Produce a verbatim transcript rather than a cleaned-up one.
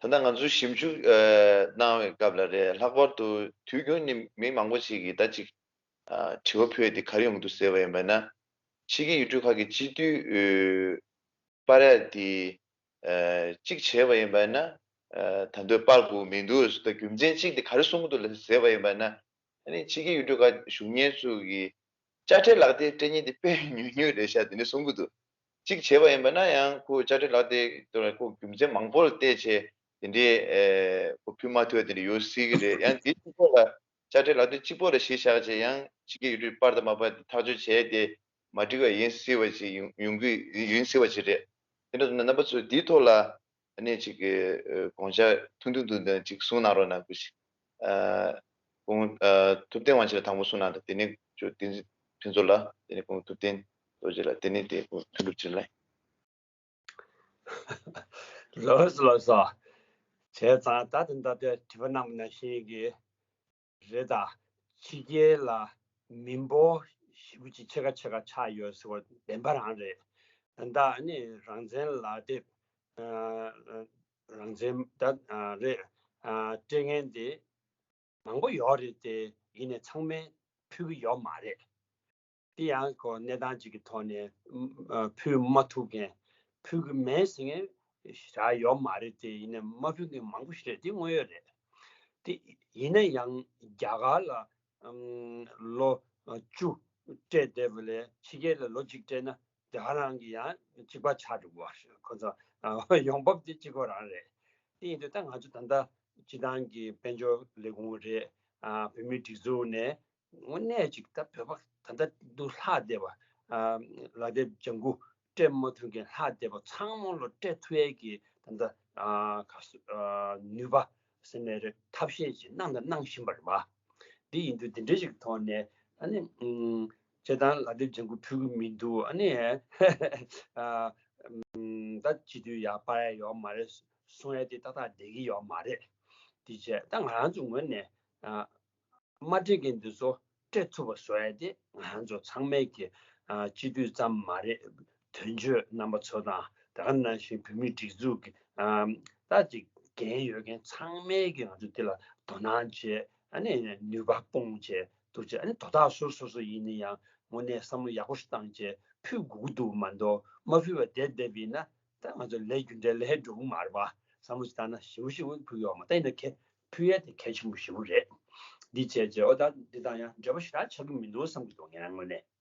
ད་ལྟ་ང་ཚོ་ཞིབ་འཇུག་ཨ་གནང་བའི་སྐབས་ལ་རེད། ལྷག་པར་དུ་དུས་རྒྱུན་ནས་མི་མང་པོ་ཞིག་གིས་ད་ཅིག་ཨ་དྲི་བ་ཕུལ་ཡས་དེ་ག་རེ་ཡོང་གི་འདུག་ཟེར་བ་ཡིན་པ་ན། ཕྱི་རྒྱལ་ཡུལ་གྲུ་ཁག་གི་སྤྱི་འཐུས་ཨ་སྤར་ཡ་དེ་ཨ་གཅིག་བྱས་པ་ཡིན་པ་ན་ཨ་ད་དུང་སྤར་དགོས་མི་འདུག་ཟེར། ད་རྒྱུ་མཚན་གཅིག་དེ་ག་རེ་གསུང་གི་འདུག་ལ་ཟེར་བ་ཡིན་པ་ན། ཨ་ནི་ཕྱི་རྒྱལ་ཡུལ་གྲུ་ཁག་བཞུགས་མཁན་ཚོ་གིས་དཔྱ་ཁྲལ་ལག་དེབ་སྤྲད་མཁན་དེ་དཔེ་ཉུང་ཉུང་རེད་ཤག་དེ་འདྲ་གསུང་གི་འདུག་གཅིག་བྱས་པ་ཡིན་པ་ན་ཡང་ཁོ་དཔྱ་ཁྲལ་ལག་དེབ་དེ་ལ་ཁོ་རྒྱུ་མཚན་མང་པོ་ལ་བལྟས་བྱས་དེ་འདྲའི་ཨེ་ཁོ་ཕུལ་མ་ཐུབ་པ་དེ་འདྲ་ཡོད་སྲིད་ཀྱི་རེད། ཡང་དེ་གཅིག་པོ་ལ་དཔྱ་ཁྲལ་ལག་དེབ་གཅིག་པོ་ལ་གཞི་བཞག་བྱས་ཡང་ཕྱི་རྒྱལ་ཡུལ་གྲུ་སྤར་དང་མ་སྤར་དེ་ཐག་གཅོད་བྱས་ཏེ་མ་འགྲིག་པ་ཡིན་སྲིད་པ་ཅིག་ཡོང་ཡོང་གི་ཡིན་སྲིད་པ་ཅིག་རེད། དེ་འདྲ་སོང་ན་རྣམ་པ་ཚོས་འདིའི་ཐོག་ལ་ཨ་ནི་ཅིག་གི་ཨ་དགོངས་འཆར་ཐུང་ཐུང་ཐུང་ཐུང་ཅིག་གསུང་གནང་རོགས་གནང་། སྐུ་ཞབས་ཨ་སྐུ་ངོ་ཨ་ཐུབ་བསྟན་དབང་ཕྱུག་ལགས་དང་པོ་གསུང་གནང་དང་། དེ་ནས་སྐུ་ཞབས་བསྟན་འཛིན་ཕུན་ཚོགས་ལགས། དེ་ནས་སྐུ་ངོ་ཐུབ་བསྟན་རྡོ་རྗེ་ལགས། དེ་ནས་དེ་སྐུ་ངོ་ཐུབ་བསྟན་ཕུན་ཚོགས་ལགས། ལགས་སོ་ལགས་སོ། བྱས་ཙང་ད་ལྟ་ད་ལྟ་དྲི་བ་གནང་བ་ནང་བཞིན་གྱི་རེད། ད་ཕྱི་རྒྱལ་ལ་མི་འབོར་ཞེ་པོ་ཅིག་ཕྱེད་ཀ་ཕྱེད་ཀ་ཆགས་ཡོད་ཟེར་བ་བདེན་པ་རང་རེད། ད་ལྟ་ཨ་ནི་རང་བཙན་ལག་དེབ་ཨ་རང་བཙན་ད་ཨ་རེད་ཨ་སྤྲད་མཁན་དེ་མང་པོ་ཡོད་རེད་དེ། ཡིན་ནའི་ཚང་མས་ཕུལ་གྱི་ཡོད་མ་རེད། དེ་ཡང་ཁོ་གནས་སྟངས་གཅིག་གི་ཐོག་ནས་ཨ་ཕུལ་མ་ཐུབ་མཁན། ཕུལ་གྱི་མེད་ཟེར་མཁན་རག་ཡོད་མ་རེད་དེ། ཡིན་ནའི་མ་ཕུལ་མཁན་མང་པོ་ཞིག་རེད། དེ་དངོས་ཡོད་རེད། དེ་ཡིན་ན་ཡང་རྒྱ་གར་ལ་ཨམ་ལོ་བཅུ་སྤྲད་བསྡད་པ་ལས་ཕྱི་རྒྱལ་ལ་ལོ་གཅིག་སྤྲད་ན་རྒྱ་གར་རང་གི་ཡང་གཅིག་པ་ཆགས་འགྲོ་གི་རེད། ཁོ་ཚོ་ཨ་ཡོང་འབབ་དེ་གཅིག་པ་རང་རེད། དེ་ཡིན་དུས་ད་ང་ཚོ་ད་ལྟ་སྤྱི་བཏང་གི་དཔལ་འབྱོར་ལས་ཁུངས་རེད། ཨ་བོད་མིའི་སྒྲིག་འཛུགས་ནས་དངོས་གནས་ཅིག་ད་བོད་པ་ད་ལྟ་འདུག་ལྷག་བསྡད་པ། ཨ་ལག་དེབ་ལྗང་ཁུ་སྤྲད་མ་ཐུབ་མཁན་ལྷག་བསྡད་པ་ཚང་མ་ལ་སྤྲད་ཐུབ་ཡས་ཀྱི་ད་ལྟ་ཨ་ག་སོ་ཨ་ནུས་པ་ཟེར་ནའི་རེད། ཐབས་ཤེས་ཅིག་གནང་དང་གནང་བཞིན་པ་རེད་པ། འདི་ཡིན་དུས་འདི་འདྲ་ཞིག་ཐོག་ནས་ཨ་ནི་ཨུམ་སྤྱིར་བཏང་ལག་དེབ་ལྗང་ཁུ་ཕུལ་གི་མི་འདུག་ཨ་ནི་ཨ་ཨུམ་ད་སྤྱི་འཐུས་ཡར་སྤར་ཡ་ཡོད་མ་རེད་གསུང་ཡ་དེ་ཏག་ཏག་བསྡད་ཀྱི་ཡོད་མ་རེད། དེ་བྱས་ད་ང་རང་ཚོ་ངོས་ནས་ཨ་མ་སྤྲད་མཁན་འདི་ཚོ་སྤྲད་ཐུབ་པ་བཟོ་ཡ་དེ་ང་རང་ཚོ་ཚང་མའི་གི་ཨ་སྤྱི་འཐུས་ཙམ་མ་རེད། དོན་གཅོད་རྣམ་པ་ཚོ་དང་ད་ག་ནང་བཞིན་བོད་མིའི་སྒྲིག་འཛུགས་ཀྱི་ཨ་ད་ཅིག་འགན་ཡོད་མཁན་ཚང་མས་ཀྱི་ང་ཚོ་འདི་ལ་དོ་སྣང་བྱས། ཨ་ནི་ནུས་པ་སྤུངས་བྱས་འདུག་བྱས། ཨ་ནི་དོ་བདག་སོ་སོ་སོ་ཡིན་ན་ཡང་དངོས་གནས་བསམ་བློ་ཡག་པོ་ཞིག་བཏང་བྱས་ཕུལ་དགོས་ཀྱི་འདུག་མ་གཏོགས་མ་ཕུལ་བ་བསྡད་བསྡད་པ་ཡིན་ན་ད་ང་ཚོ་ལས་རྒྱུ་འབྲས་ལས་འགྲོ་གི་མ་རེད་པ། བསམ་བློ་ཞིག་བཏང་ན་ཞེ་པོ་ཞེ་པོ་ཕུལ་གྱི་ཡོད་མ་རེད། ད་ཡིན་ན་གལ་ཕུལ་ཡས་དེ་གལ་ཆེན་པོ་ཞེ་པོ་རེད། འདི་བྱས་བྱས་ཨོ་ད་འདི་དང་ཡང་འབྲེལ་བ་ཞེ་དྲག་ཆགས་ཀྱི་མི་འདུག་བསམ་གྱི་འདུག་ངའི་ངོས་ནས།